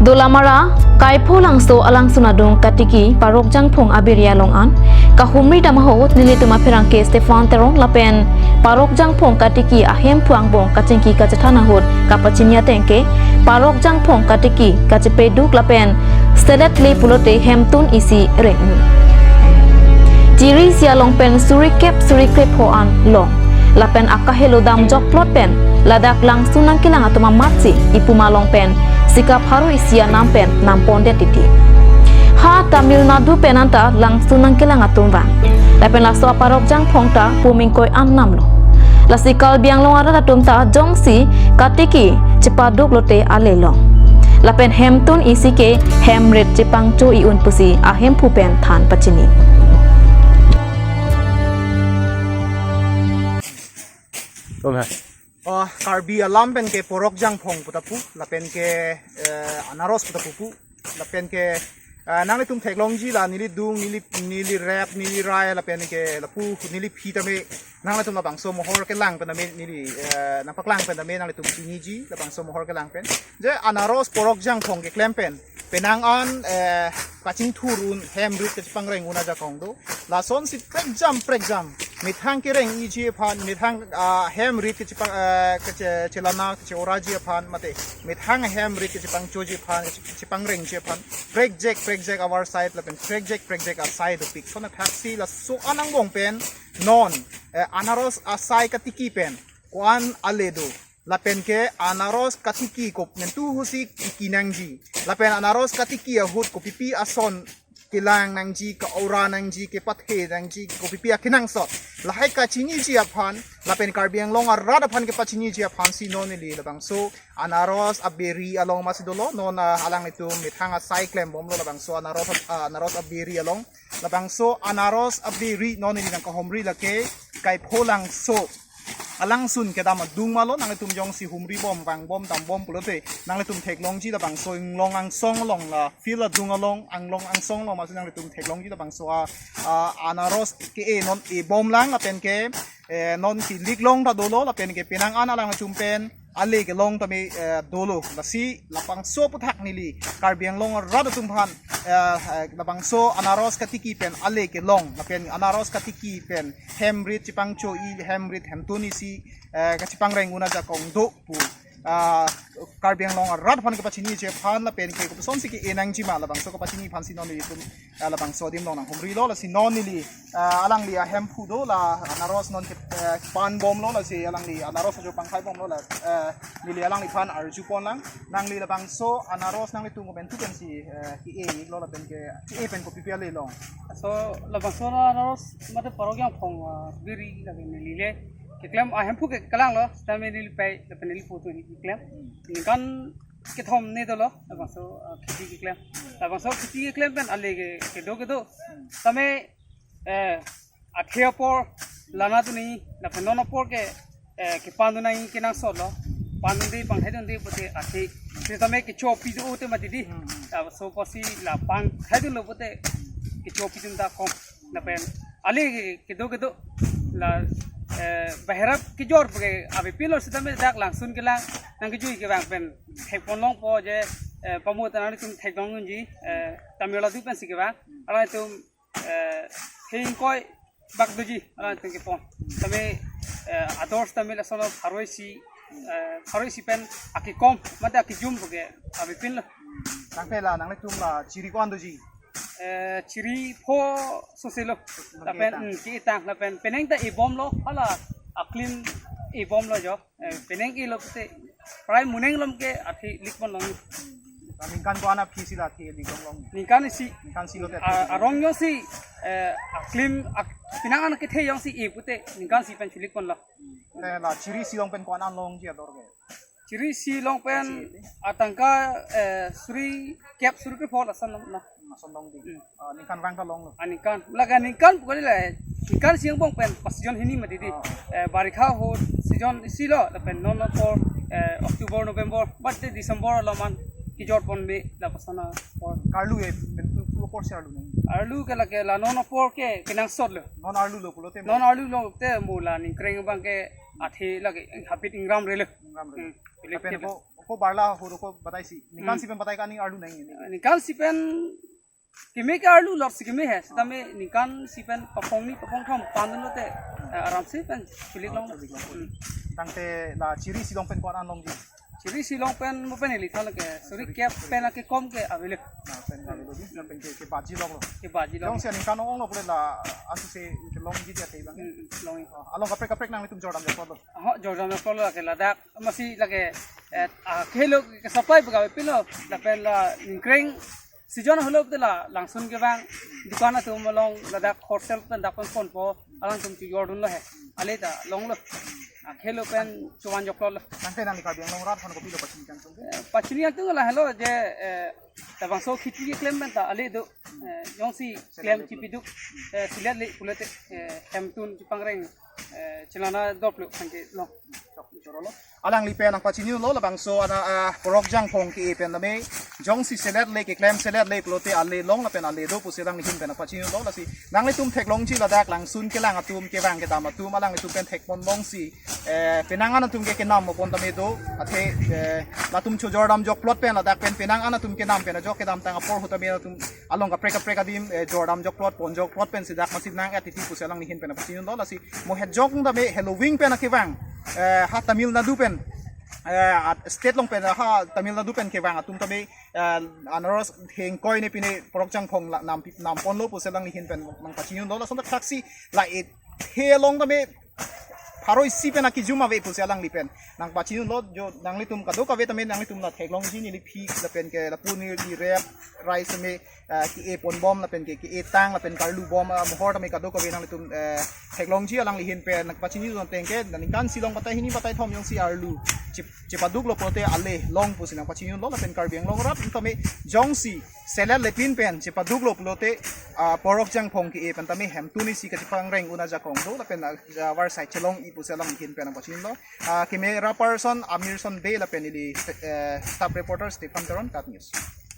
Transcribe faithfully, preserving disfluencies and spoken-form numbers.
Dolamara, Kaipholangso alangsun adung Katiki, Parok Jangphong abiri along an kahumri dam ahut nelitum apherangke Stephan Teron lapen Parok Jangphong Katiki ahemphu angbong kachingki kachethan ahut kapachini ateng ke Parok Jangphong Katiki kachepeduk lapen selet le pulote hemtun isi reng. Chiri isi along pen suri kep suri krepho an long. Lapen akahelo dam jokplot pen ladak langsun nangkelang atum amatsi ipuma along pen sikap haru isi anam pen nampondet titi. Ha Tamil Nadu pen anta langsun nangkelang atum vang. Lapen laso aparok jangphong ta pumingkoi an namlo. Lasi Karbi Anglong arat atum ta jongsi Katiki chepaduk lote ale long. Lapen hemtun isi ke hemrit chepangcho i-un pusi ahemphu pen than pachini. Tum hai. Oh, Karbi alam pen ke porok jangphong pu ta pu, lapen ke, eh, anaros pu ta pu pu, lapen ke, eh, nanglitum theklongji la neli dung, neli, neli rep, neli rai, lapen ke lapu, neli phi tame, nanglitum labangso mohor kelang pen tame, neli, eh, nangpaklang pen tame, nanglitum chiniji, labangso mohor kelang pen. Je anaros porok jangphong keklem pen, penang an, eh, kachingthur un hemrit kachipangreng un ajakong do. Lasonsi prekjam prekjam methang kereng iji aphan, methang, ah, hemrit kachipang, eh, kache-, chelana kache-oraji aphan mate methang hemrit kachipangchoji aphan, kachi-, kachipangrengji aphan prekjak prekjak avarsai lapen prekjak prekjak asai dopik. Sona thaksi laso an angbong pen non, eh, anaros asai Katiki pen ko-an ale do. Lapen ke anaros Katiki kop nentu husi kiki nangji. Lapen anaros Katiki ahut kopipi ason kelang nangji, ke-ora nangji, kepathe nangji, kopipi akenangsot. Lahai kachiniji aphan, lapen Karbi Anglong arat aphan kepachiniji aphan si non neli labangso anaros abiri along masi dolo, non, ah, alanglitum methang asai klembomlo labangso anaros, ah, anaros abiri along. Labangso anaros abiri non neli nangkahumri lake Kaipholangso alangsun kedam adung malo, nanglitum jongsi humribom vangbom dambom pulote nanglitum theklongji labangso Anglong angsong along la field adung along Anglong angsong along masi nanglitum theklongji labangso a, a, anaros ke-e non ebomlang lapen ke, eh, non si liklong ta dolo lapen ke penang an alanglitum pen ale kelong tame, eh, dolo. Lasi labangso aputhak neli Karbi Anglong arat atum aphan, eh, eh, labangso anaros Katiki pen ale kelong lapen anaros Katiki pen hemrit chepangcho i hemrit hemtun isi, eh, kachipangreng un ajakong do pu, ah, Karbi Anglong arat aphan kepachiniji aphan lapen ke kopisonsi ke-e nangji ma labangso kepachini aphan si non nelitum, ah, labangso adim along nanghumrilo. Lasi non neli, ah, alangli ahemphu do la anaros non ke, eh, panbomlo, lasi alangli anaros ajo pangkhaibomlo la, eh, neli alangliphan arjuponlang. Nangli labangso anaros nanglitum komentu pensi, eh, ke-e lo lapen ke, ke-e pen kopipi ale long? So labangso anaros mate porok jangphong, ah, biri lake neli le keklem ahemphu ke kelanglo, tame neli pei lapen neli putu neli keklem. Ningkan kethom ne dolo labangso, ah, kheti keklem. Labangso kheti keklem pen ale ke kedo kedo. Tame, eh, athe apor lana tu nangji, lapen non apor ke, eh, kepandun nangji kenangsotlo. Pandunde pangthedunde pute athe. Sitame kechopi do te mati di. Hmm, hmm. Labangso apotsi la pangthedunlo pute kechopidun ta kom. Lapen ale ke kedo kedo la, eh, baherap kejor puke avepinlo sitame dak langsun kelang nangkejui kevang pen thekponlongpo je, eh, pamu ta nanglitum theklongji, eh, Tamil Nadu pensi kevang. Alanglitum, eh, hingkoi bak doji alanglitum kepon. Tame, eh, ador tame lason pharo isi, eh, pharo isi pen akekom mate akejum puke avepinlo. Tangte la nanglitum la chiri ko-an doji? Eh, chiri pho soselo. Lapen, ketang. Hmm, ketang. Lapen penang ta ebomlo, hala aklim ebomlo jo. Eh, penang elo pute prai muneng lom ke athe likpon long. Ningkan ko-an aphi si la athe lik long long? Ningkan isi. Ningkan isi lote athe, ah, lik long. Arong jongsi, eh, aklim, ak-, penang an kethe jongsi e pute ningkan isi pen chulikpon lo. Te la chiri isi along pen ko-an an longji ador ke? Chiri isi along pen, isi, atangka, eh, suri kep suri krepho lason na. Lason long di. Hmm. Ah, ningkan vang ta longlo? Ah, ningkan. Lake ningkan pukali la, ningkan isi angbong pen pas season hini mati di. Oh. Eh, barikha ahut season isi lo, lapen non apor, eh, October, November, bat te December along man kejorpon me, lapuson apor. Arlu e, pen tu, tu apor si arlu nang? Arlu ke lake la non apor ke kenangsotlo. Non arlulo pulote mo? Non arlulo te mo la ningkreng abang ke athe lake habit ingramrelo. Ingramrelo. Hmm. Lapen ko, Ko barla horo ko batai si. Ningkan Hmm. si pen batai kani arlu nang ini. Ningkan si pen keme ke arlu lor si keme he. Sitame ningkan si pen paphong ni paphong thom pandun lote, eh, aram si pen sulit long. Sulit long. Hmm. Tangte la chiri si long pen ko-an longji. Chiri si long pen mo pen ili thal ke. Suri kep pen ake kom ke avele. Na pen avele di. Na pen ke, ke baji longlo. Ke baji long. Jongsi ningkan ong lo pule la asu se ke longji dia te bang. Hmm, hmm, long. Ah, along kaprek kaprek nanglitum jordam jordam lo. Ho, jordam jordam lo ke ladak. Masi lake, eh, ah, khelo ke supply pegawai pilo, lapen la ningkreng season helo te la langsun kevang dukan atum along ladak wholesale pen dak pen ponpo alangtum chojordun lo he. Ale ta longlo. Ah, khelo pen chovan joklo lo. Nangke nangli Karbi Anglong rat aphan kopilo pachini kangtung ke? Eh, pachini kangtung la helo je, eh, labangso kheti keklem pen ta ale do, eh, jongsi klem chipiduk, eh, selet le pulote, eh, hemtun chipangreng, eh, chelana doplo thanke long. Chok, choro lo. Alangli pen nangpachini lo labangso ana, ah, porok jangphong ke-e pen tame jongsi selet le keklem selet le pulote ale long lapen ale do pusi alangli ahin pen nangpachini lo. Lasi nanglitum theklongji ladak langsun kelang atum kevang kedam atum alanglitum pen thekpon longsi, eh, penang an atum ke kenam mo pon tame do, athe, eh, latum chojordam jokplot pen ladak pen penang an atum kenam pen ajok kedamtang apor ahut tame latum along kaprek kaprek adim, eh, jordam jokplot pon jokplot pensi dak masi nang-et titi pusi alangli ahin pen nangpachini lo. Lasi mo het jok tame heloving pen akevang, eh, ha Tamil Nadu pen, eh, at state along pen ha Tamil Nadu pen kevang atum tame, eh, anaros hengkoi ne pine porok jangphong la nam pi-, nam ponlo pusi alangli ahin pen nangpachini lo. Lason thaksi la-et he along tame pharo isi pen akijum ave pusi alangli pen nangpachini lo. Jo nanglitum kadokave tame nanglitum la theklongji neli phik lapen ke lapu neli rep rice tame, eh, ke-e ponbom lapen ke ke-e tang lapen karlu bom, ah, mohor tame kadokave nanglitum, eh, theklongji alangli ahin pen nangpachini lo tangte ningkan si long batai hini batai thom jongsi arlu chip-, chipaduklo pulote ale long pusi nangpachini lo lapen Karbi Anglong rat tame jongsi selet lepin pen chipaduklo pulote, ah, porok jangphong ke-e pen tame hemtun isi kachipangreng un ajakong do lapen, ah, avarsai chelongji pusi alangli ahin pen nangpachini lo. Ah, camera person Amirson Bey lapen ili, eh, staff reporter Stephen Teron, KAT News.